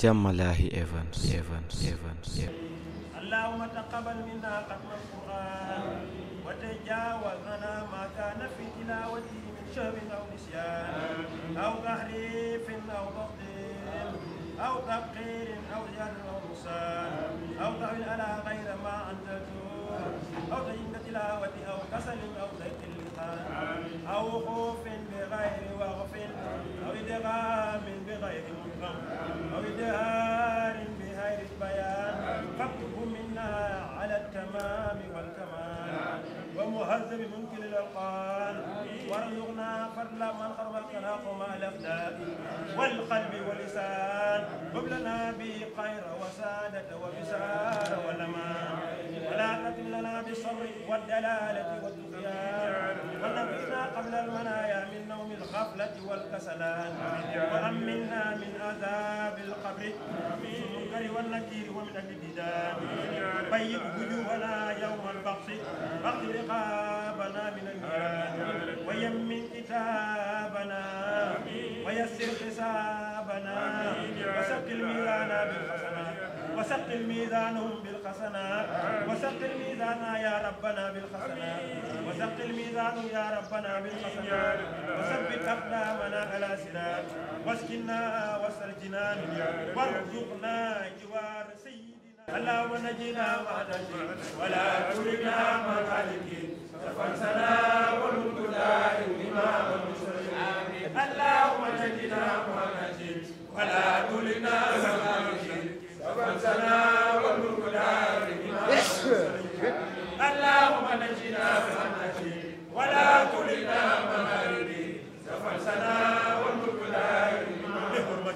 Jamalahi Evans. اللهم تقبل منا ختم القرآن وتجاوز عنا ما كان في تلاوته من شهر أو نسيان أو تحريف أو تقدير أو تبقير أو زيادة أو نقصان أو تعويل على غير ما أنزلته أو تجنة تلاوة أو كسل أو زيت اللسان أو خوف بغير وغف أو إدغام بغير مدغم أو إدهار بغير البيان فاكتبه منا على التمام والكمال ومهذب منكر الألقان وارزقنا فضل من خربقنا قما الأبدان والقلب واللسان وابلنا به خير وسادة وبسار والأمان ولا تتم لنا بالصبر والدلالة والطغيان ونبئنا قبل المنايا من نوم الغفلة والكسلان وأمنا من عذاب القبر المنكر والنكير ومن الديدان بيض وجوهنا يوم البعث واغفر رقابنا من النيران ويمن كتابنا ويسر حسابنا وثقل ميزاننا بالحسنات وثقل ميزانهم بالحسنات وثقل ميزاننا يا ربنا بالحسنات وثقل ميزانهم يا ربنا بالحسنات وثبت أقدامنا على صراط واسكننا وسط الجنان وارزقنا جوار سيدنا اللهم نجينا مع نجيب ولا ترنا مع الهالكين تفنسنا والملك دائم إمام المسلمين اللهم نجينا مع نجيب ولا ترنا مع الهالكين تفنسنا والملك دائم إمام المسلمين اللهم نجينا مع نجيب ولا ترنا مع الهالكين تفنسنا والملك دائم بحرمة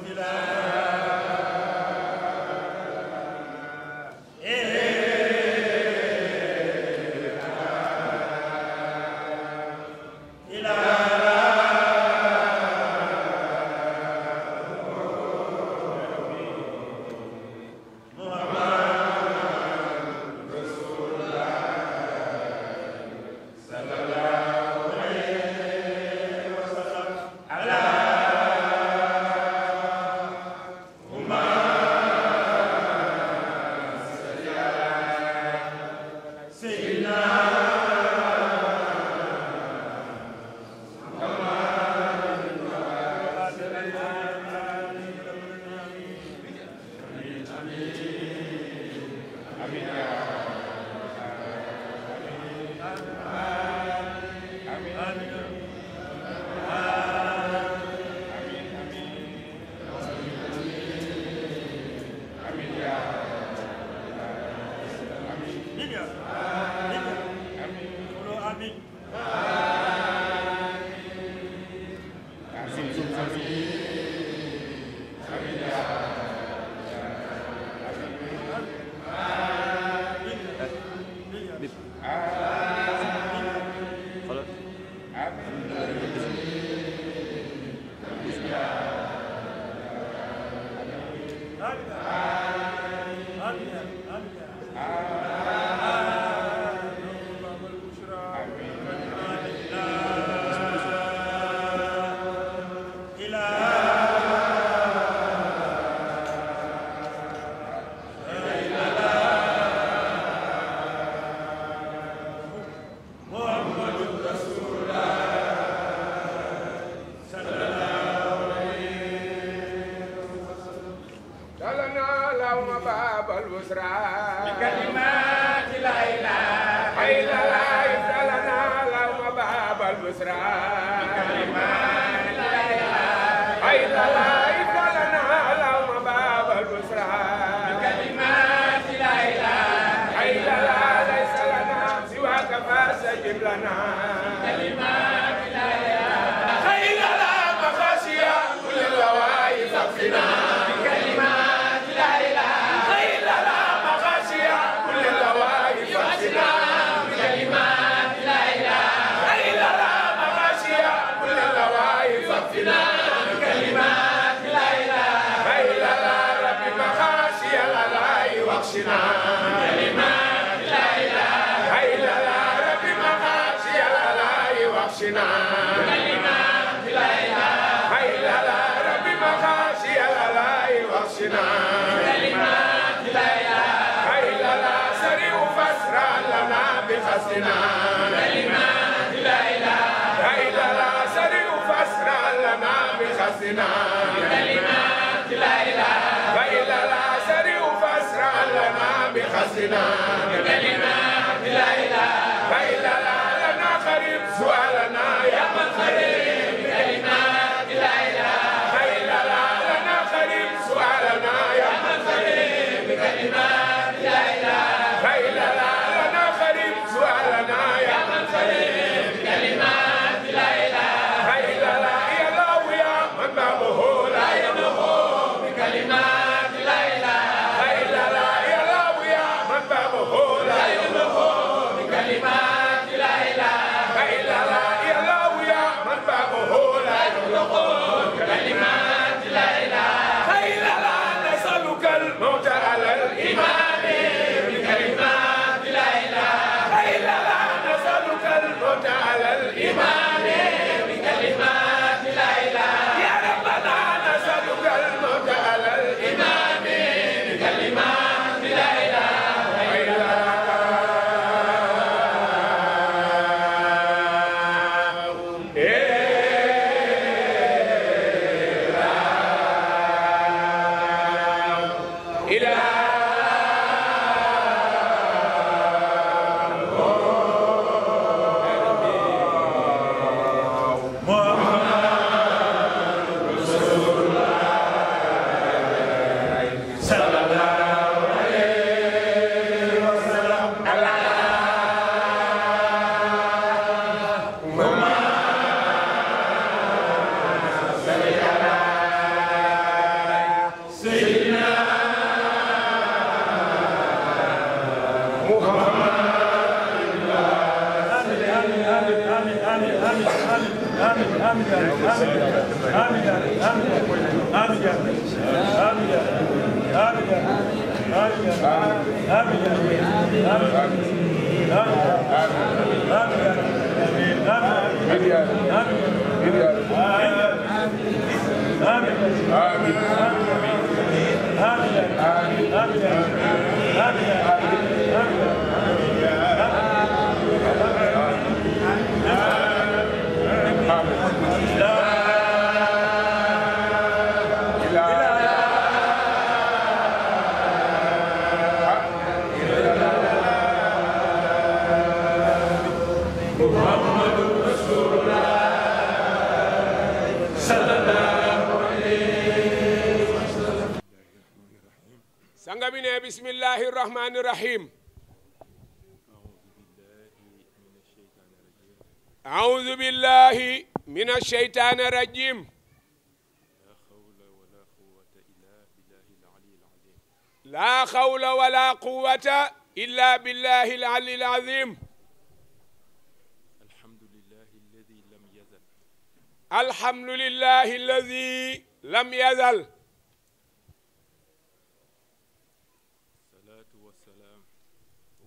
كلمات لا إله إلا ربي مخاشي الألاء واخشنا بخصنا كلمات لا إله إلا الله سريع فاسرع لنا بخصنا كلمات لا إله إلا الله سريع فاسرع لنا بخصنا كلمات لا إله إلا الله لنا قريب سؤالنا يا من قريب كلمات لا إله إلا الله لنا قريب سؤالنا يا من قريب كلمات لا إله إلا الله لنا قريب سؤالنا يا من قريب كلمات لا إله إلا الله يا الله يا من بابه لا يبلغ بكلمات لا إله إلا الله يا الله يا من بابه لا يبلغ بكلمات لا إله إلا الله يا الله يا من بابه لا يبلغ بكلمات لا إله إلا الله نسألك الموت على الإيمان بكلمات لا إله إلا الله نسألك الموت على الإيمان بكلمات لا إله يا ربنا نسألك الموت على الإيمان بكلمات لا إله إلا sanga bi ne bismillahi rahmani rahim أعوذ بالله من الشيطان الرجيم لا حول ولا قوة إلا بالله العلي العظيم الحمد لله الذي لم يزل الحمد لله الذي لم يزل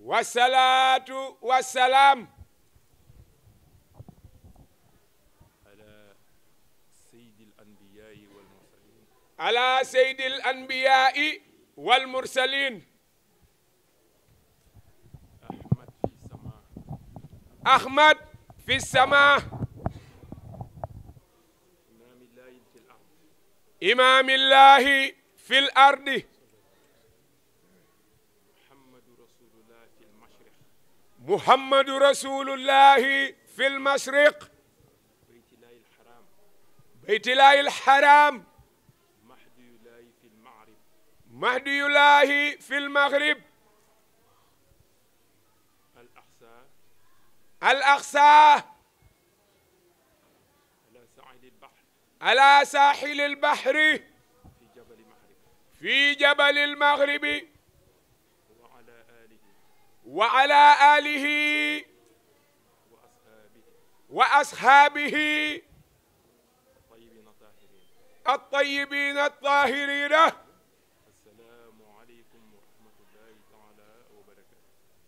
والصلاة والسلام على سيد الأنبياء والمرسلين أحمد في السماء إمام الله في الأرض محمد رسول الله في المشرق بيت الله الحرام مهدي الله في المغرب الأقصى على ساحل البحر في جبل المغرب وعلى آله وأصحابه الطيبين الطاهرين.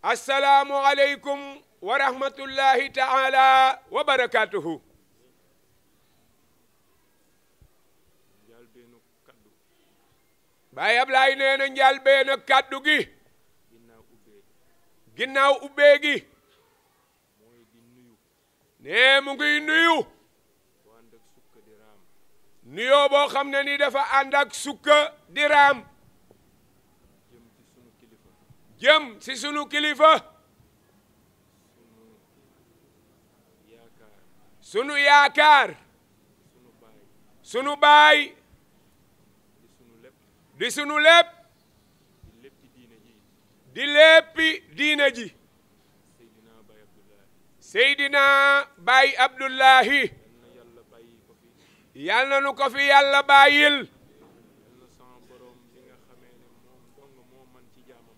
السلام عليكم ورحمة الله تعالى وبركاته. Baay Ablaay nee na njaal benn kàddu gi ginnaaw ubbee gi ne mu ngi nuyu bu ànd ak sukka di raam nuyoo boo xam ne ni dafa ànd ak sukka di raam jëm ci sunu kilifa jëm ci sunu kilifa sunu yaakaar sunu yaakaar sunu baay sunu baay di di sunu lépp sunu lépp di léppi diine ji di léppi diina ji Seydina Baye Abdullahi Seydina Baay Abdullahi yal na yàlla bàyyi ko fi yal na nu ko fi yàlla bàyyil yal na sama borom bi nga xamee ne moom dong moo man ci jaamam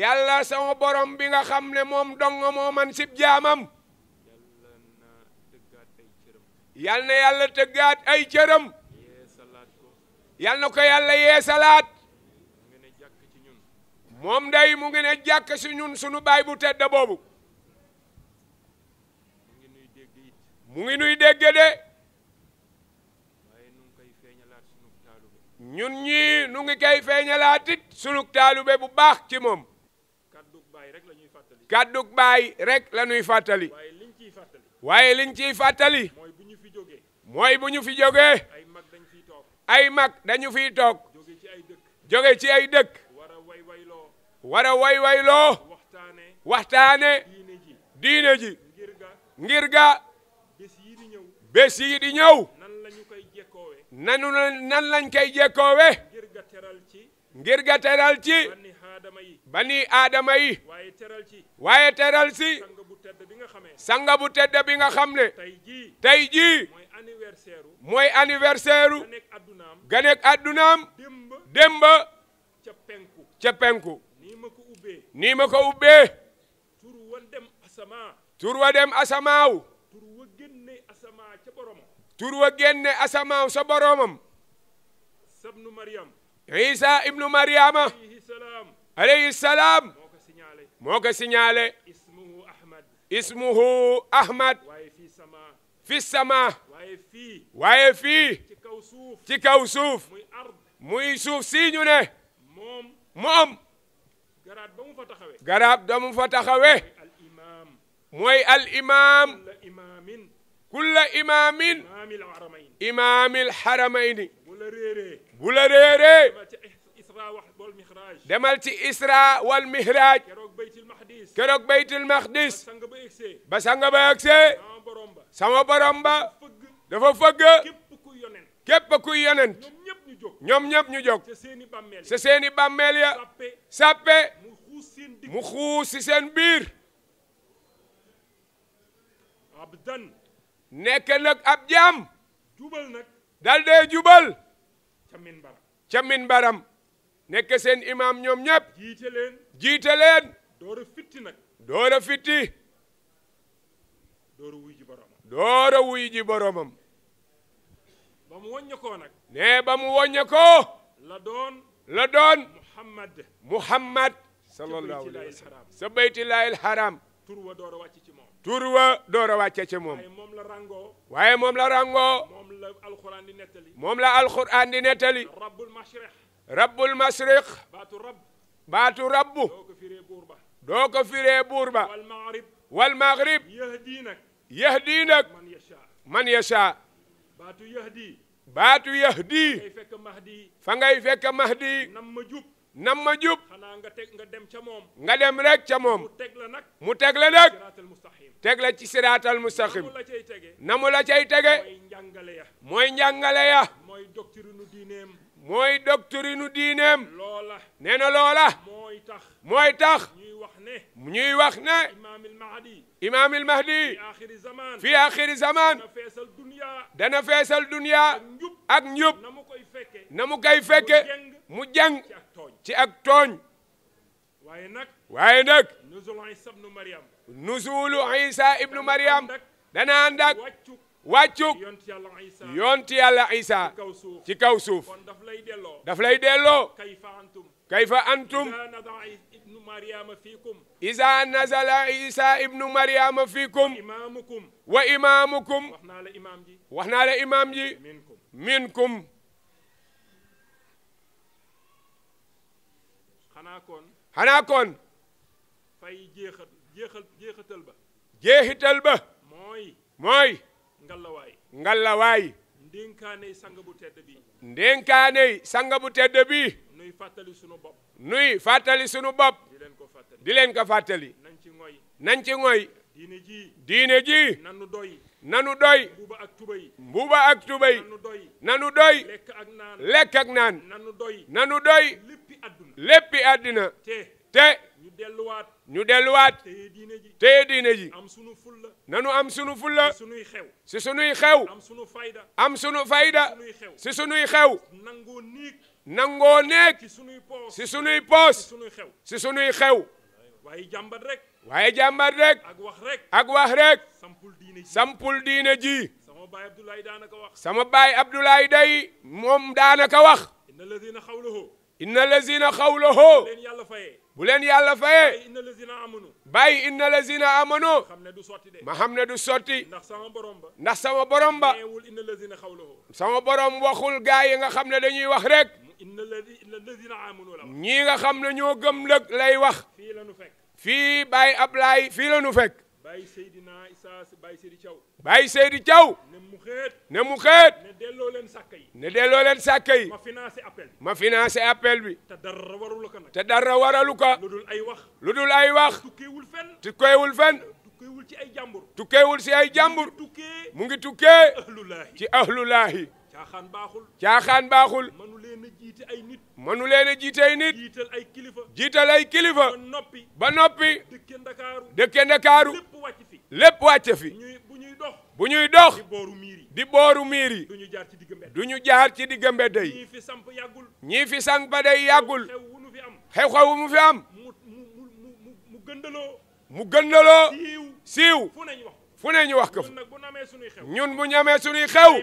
yàlla sama borom bi nga xam ne moom dong moo man sib jaamam yal na yal na yàlla tëggaat ay cëram yee salaat ko yal na ko yàlla yeesalaat mu ngi ne jàkk ci ñun moom day mu ngi ne jàkk si ñun sunu baay bu tedd boobu mu ngi nuy dégg it mu ngi nuy dégg de waaye nu ngi koy feeñalaat sunu taalube ñun ñii nu ngi koy feeñalaat it sunu taalube bu baax ci moom kàddug baay rek la ñuy fàttali kàddug baay rek la ñuy fàttali waaye liñ ciy fàttali waaye liñ ciy fàttali mooy bu ñu fi jógee mooy bu ñu fi jógee ay mag dañ fiy toog ay mag dañu fiy toog jóge ci ay dëkk jóge ci ay dëkk war a wayloo war a wayloo waxtaane waxtaane diine ji diine ji ngir ga bés yii di ñëw bés yi di ñëw nan lañu koy jekkoowe nan lañ koy jekkoowe ngir ga teral ci ngir ga teral ci banni aadama yi bani aadama yi waaye teral ci waaye teral si sang bu tedd bi nga xamee sanga bu tedd bi nga xam ne tey jii mooy anniversaire mooy anniversaire ga nekk addunaam ganek addunaam démb démb ca penku ca penku nii ma ko ubbee nii ma ko ubbee tur wa dem asamaa tur wa dem asamaaw tur wa génne asamaa ca boromam tur wa génne asamaaw sa boromam sabnu Maryam Isa ibnu Maryama alayhi salaam alayhi salaam moo ko signalé moo ko signalé ismuhu Ahmad ismuhu Ahmad waaye fii sama fi sama waaye fii ci kaw suuf ci kaw suuf muy ard muy suuf si ñu ne moom garaat ba mu fa taxawee garab da mu fa taxawee al imam mooy al imam kulla imamin kulla imamin imaamil haramayn imaamil haramayni bu la réeree bu la réeree demal ci isra wal mihraj demal ci isra wal mihraj keroog baytil mahdis keroog baytul maqdis sang ba egsee ba sanga ba agsee sama borom ba sama borom ba fëgg dafa fëgg képp ku yonent képp kuy yonent ñoom ñëpp ñu jóg ñoom ñëpp ñu jóg ca seeni bàmmeel sa seeni bàmmeel ya sàppe sàppe mu xuus seen digg mu xuus si seen biir abdan nekk nag ab jaam jubal nag dal dee jubal ca minbar ca minbaram nekk seen imam ñoom ñëpp jiite leen jiite leen door a fitti nag door a fitti door a wuy ji boromam door a wuy ji boromam ba mu wàññeekoo nag ne ba mu wàññe ko la doon Muhammad sallallahu alayhi wa sallam sa baytillaahil haram tur wa door a wàcc ci moom tur wa door a wàcce ci moom waaye moom la rangoo waaye moom la rangoo moom la alxuraan di nettali moom la alquran di nettali rabbul mashriq rabbul masriq baatu rab baatu rabbu doo ko firee buur ba doo ko firee buur ba wal maghrib wal maghrib yahdi nag yahdi nag man yasha man yasha baatu yahdi baatu yahdi ngay fekk mahdi fa ngay fekk mahdi nam ma jub nam ma jub xanaa nga dem ca moom nga dem rek ca moom mu teg la nag mu teg la nag siraatal mustaqim teg la ci siraatal mustaqim mu la cay tege na mu la cay tege mooy njàngale ya mooy njàngale ya mooy doctrine diineem mooy doctrine diineem loola nee na loola mooy tax ñuy wax ne imaamil mahdi imaamil mahdi fi aaxiri zaman fi aaxiri zaman dana feesal dunya dana feesal dunya ak njub na mu koy fekke na mu koy fekke mu jàng ci ak tooñ ci ak tooñ waaye nag nuzulu Isa ibnu Maryam nuzulu Isa ibnu Maryam dana ànd ak wàccuk yonti yàlla Isa ci kaw suuf kon daf lay delloo kayfa antum kayfa antum iza nazala ibnu Maryama fiikum iza nazala Isa ibnu Maryama fiikum imaamukum wa imaamukum wax naa la imaam ji wax naa la imaam ji minkum minkum xanaa kon fay jeexatal ba jeexital ba mooy ngallawaay ngallawaay ndénkaaney sang bu tedd bi ndénkaaney sang bu tedd bi nuy fàttali sunu bopp nuy fàttali sunu bopp di leen ko fàttali di leen ko fàttali nañ ci ngoy nañ ci ngoy diine ji nanu doy mbuba ak tubay nanu doy lekk ak naan nanu doy léppi àddina te ñu delluwaat téye diine ji nanu am sunu fulla si sunuy xew am sunu fayda si sunuy xew nangoo néeg si sunuy poos si sunuy xew waaye jàmbat rek ak wax rek sampul diine ji sama baay Abdoulaye day moom daanaka wax inna lazina xawlahu bu leen yàlla fayee bàyyi inna lazina amanu ma xam ne du sotti ndax sama borom ba sama borom waxul gaa yi nga xam ne dañuy wax rek ñii nga xam ne ñoo gëm lëg lay wax fii Baye Ablaye fii la nu fekk Baye Seydina Issa Baye Seydi Thiaw Baye Seydi Thiaw ne mu xeet ne delloo leen sàkka yi ne delloo leen sàkka yi ma financé appel bi te dara waralu ko nag te dara waralu ko lu dul ay wax tukkeewul fenn ci ay jàmbur tukkeewul si ay jàmbur mu ngi tukkee ci ahlulaahi caaxaan baaxul mënu leen a jiite ay nit jiital ay kilifa ba noppi dëkke Ndakaaru lépp wàcce fi bu ñuy dox di booru miir yi du ñu jaar ci digg mbedd yi ñii fi samp day yàggul xew-xew mu fi am mu gëndaloo siiw fu ne ñu wax ko fa ñun bu ñamee suñuy xew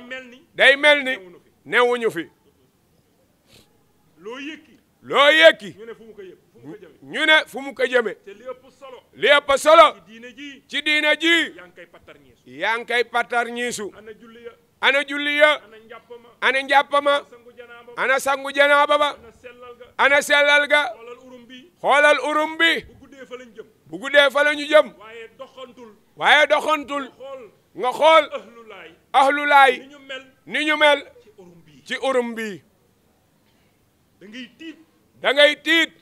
day mel ni newuñu fi loo yëkki ñu ne fu mu ko jëme li ëpp solo ci diine ji yaa ngi koy pattar ñiisu ana julli ya ana njàppama ana sangu janaaba ba ana sellal ga xoolal urum bi bu guddee fa la ñu jëm waaye doxantul nga xool ahlulaay ni ñu mel ci urum bi da ngay tiit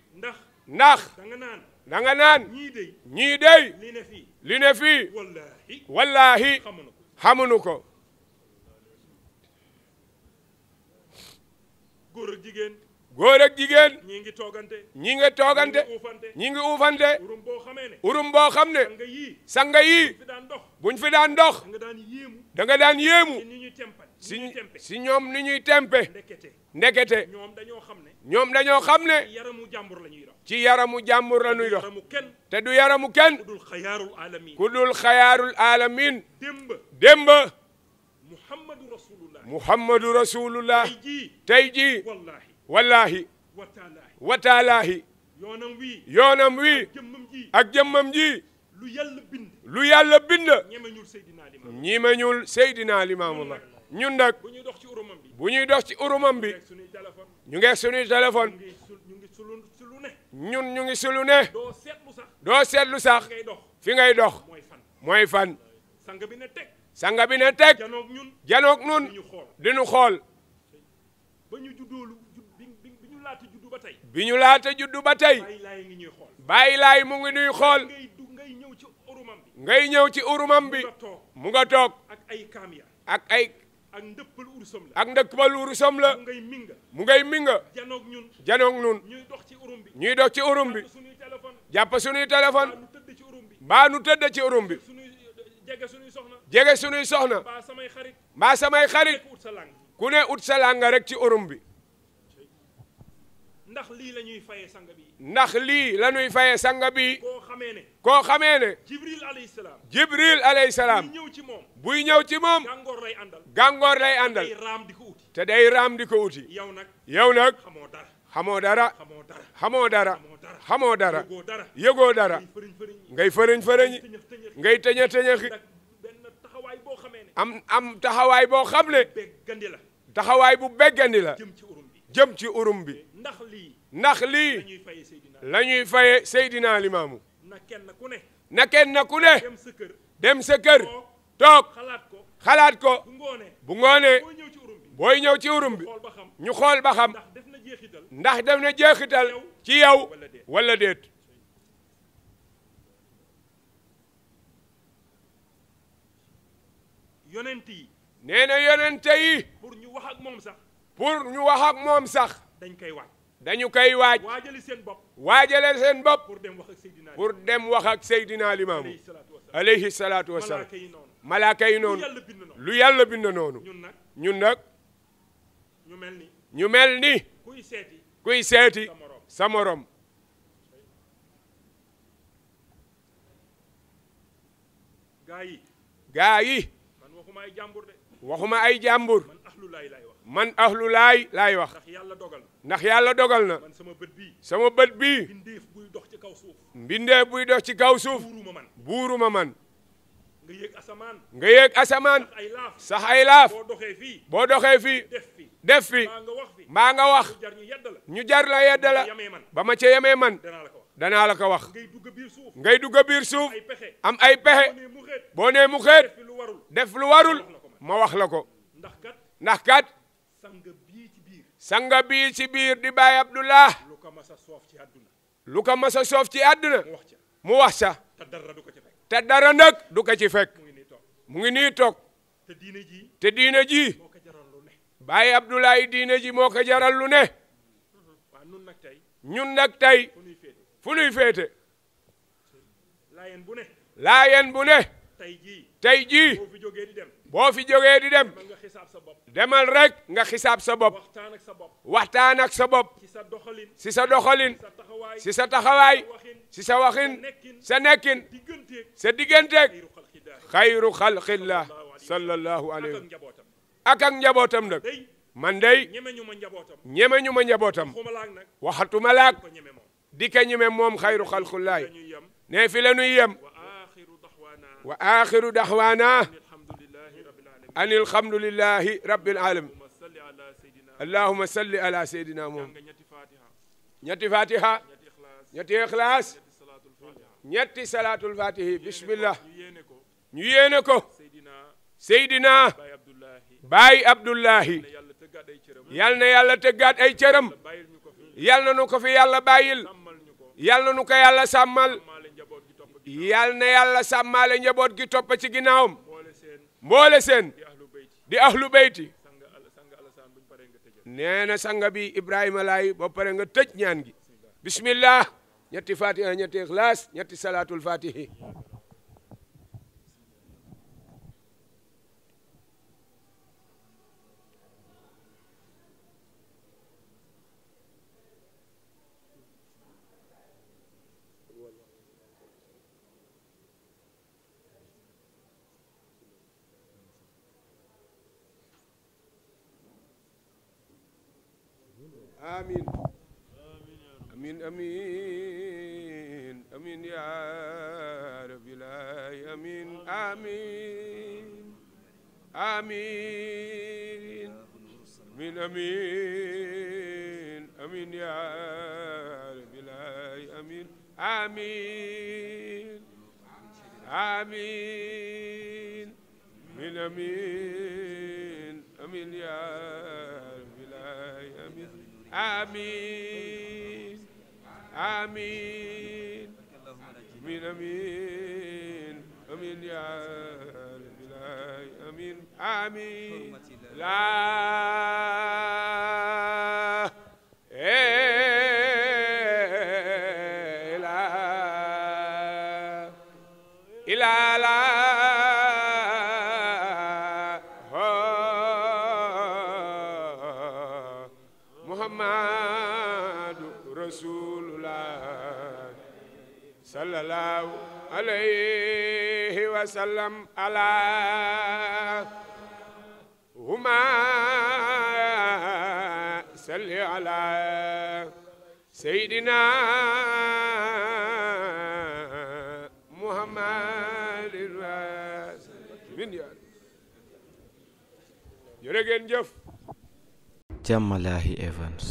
ndax da nga naan ñii dey li ne fii wallaahi xamuñu ko góor ak jigéen ñi ngi toogante ñi ngi uufante urum boo xam ne sanga yii buñ fi daan dox da nga daan yéemu si ñoom ni ñuy tempe ndekete ñoom dañoo xam ne ci yaramu jàmbur la ñuy dox te du yaramu kenn ku dul xayaarul alamin démb muhammadu rasulullah tey jii wallahi wataalaahi yoonam wi ak jëmmam ji lu yàlla bind ñimeñul Seydina Limaamullah ñun nag bu ñuy dox ci urumam bi ñu ngi suñuy téléphone ñun ñu ngi sulu ne doo seetlu sax fi ngay dox mooy fan sanga bi ne teg janoog ñun di ñu xool bi ñu laata juddu ba tey bàyyi laay mu ngi nuy xool ngay ñëw ci urumam bi mu nga toog ak ndëppal urusam la mu ngay minga janoog ñun ñuy dox ci urum bi jàpp suñuy téléphone mbaa nu tëdd ci urum bi jege suñuy soxna mbaa samay xarit ku ne ut sa langa rek ci urum bi ndax lii la ñuy fayee sanga bi ndax lii la ñuy fayee sanga bi koo xamee ne Jibril alayhi salaam buy ñëw ci moom gàngoor lay àndal te day raam di ko uti yow nag xamoo dara yëgoo dara ngay fërëñ ngay tëñëxi am taxawaay boo xam ne taxawaay bu beggandi la jëm ci urum bi ndax lii la ñuy faye Seydina Limaamu na kenn ku ne dem sa kër toog xalaat ko ko bu ngoonee booy ñëw ci urum bi ñu xool ba xam ndax def na jeexital ci yow wala déet. yonent yi nee na yonente yi pour ñu wax ak moom sax dañ koy waaj dañu koy waaj waajali seen bopp pour dem wax ak Seydina Limaamu alayhi salaatu wasalaam malaaka yi noonu lu yàlla bind noonu ñun nag ñu mel ni kuy seeti sa morom. gaa yi waxuma ay jàmbur man ahlu laay laay wax ndax yàlla dogal na sama bët bii mbindeef buy dox ci kaw suuf buuruma man nga yéeg asamaan sax ay laaf boo doxee fii def fi mbaa nga wax ñu jar la yedda la ba ma ca yemee man danaa la ko wax ngay dugg biir suuf am ay pexe boo nee mu xeet def lu warul ma wax la ko ndax kat sanga bii ci biir di Baay Abdullah lu ko mas a soof ci àdduna mu wax sa te dara nag du ko ci fekk mu ngi nii toog te diine ji Baay Abdullah diine ji moo ko jaral lu ne ñun nag tey fu nuy féete laayeen bu ne tey jii boo fi jógee di dem demal rek nga xisaab sa bopp waxtaan ak sa bopp si sa doxalin si sa taxawaay si sa waxin sa nekkin sa digganteeg xayru xalqillah sallallahu alayhi wa sallam ak njabootam nag man dey ñeme ñu ma njabootam waxatuma laak di ka ñeme moom xayru xalqillah ne fi la nuy yem wa axiru daxwaana an alhamdulillahi rabbil alamin allahumma salli ala seydina moom ñetti fatiha ñetti ixlaas ñetti salaatul fatihi bismillah ñu yéene ko seydina Baay Abdullahi yal na yàlla tëggaat ay cëram yal na nu ko fi yàlla bàyyil yal na nu ko yàlla sàmmal yal na yàlla sàmmaale njaboot gi topp ci ginnaawam mboole seen di ahlu beyti nee na sanga bi Ibrahima Laay ba pare nga tëj ñaan gi bismillah ñetti fatiha ñetti ixlaas ñetti salaatul fatihi آمين آمين آمين آمين يا رب العالمين آمين آمين آمين آمين آمين آمين يا رب العالمين آمين آمين آمين آمين آمين يا رب العالمين آمين آمين آمين آمين آمين يا رب العالمين آمين لا إله إلا محمد رسول الله صلى الله عليه وسلم على هما صل على سيدنا محمد من يا jërë ngeen jëf. Jamalaahi Evans